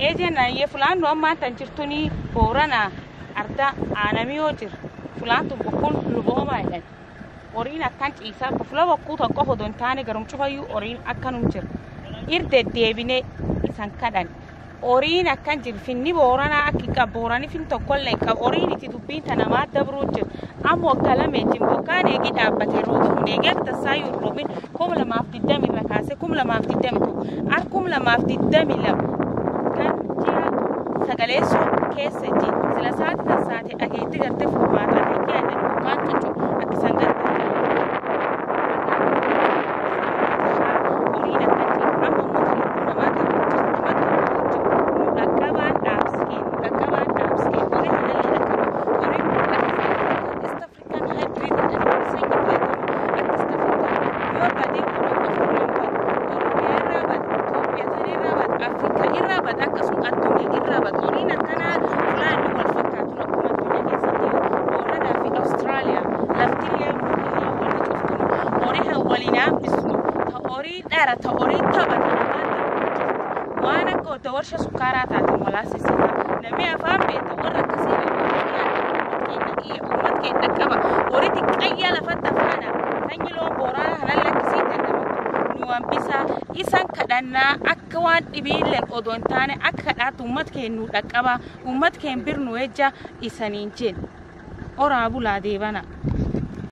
Eejennaan fulaan nu ammaan tan jirtuni Boorana arda aanamiyoo jira. Fulaan tun bokkuun luboomaa jedhan. Horiin akkan ciisaa fula bokkuu tokko qofa odoo hin taane garum cufayyuu horiin akkanum jira. Ir deddeebinee isan kadhan. Horiin akkan jiru finni Booranaa akki qabu Boorani fin tokkollee hin qabu. Horiin itti dubbiin tana namaa dabruu jira. Amma waggaa lameetiin bokkaan eegi dhaabbate roobi kun eegee akka tassaayyuu hin roobin 2020 irra kaasee 2021 ar 2022 kan ji'a sagaleessoo keessa ji sila saati tassaate akeetti gartee furmaata akeetti yaadani bokkaan cucu akka isaan gartee horiin akkan jiru amma immoo kan lubbuu namaa dabruu jirtu nama dabruu jiru nu dhaqqabaan dhaabsikee nu dhaqqabaan dhaabsikee horii kanallee dhaqqaba horiin kun akka East African hybrid jedhanii sanyi beekamu akka East African yoo badee Oromoo qofa irraa hin badu, Oromiyaa irraa badu, Itoophiyaa tan irraa badu, Afrikaa irraa badu, akkasuma addunyaa irraa badu. Horiin akkanaa fulaan wal fakkaatu akkuma addunyaa keessatti Booranaa fi Awustiraaliyaa laftillee mukillee wanni cuftunu horii kan waliin hambisnu ta horii dhara ta horii tapha ta namaa dabruu jirtu waan akka odda warsha sukkaaraa taate molaasisita namni afaan beekta warra akkasii uummat keenya dhaqqaba horii xiqqayyaa lafatti afaana sanyi loon Booranaa kanallee akkasii dandamatu nu hambisaa isan kadhannaa akka waan dhibiilleen odoo hin taane akka kadhaatti uummat keenya nu dhaqqaba uummat keenya bir nu ejja isaniin jeen oraa bulaa deebana.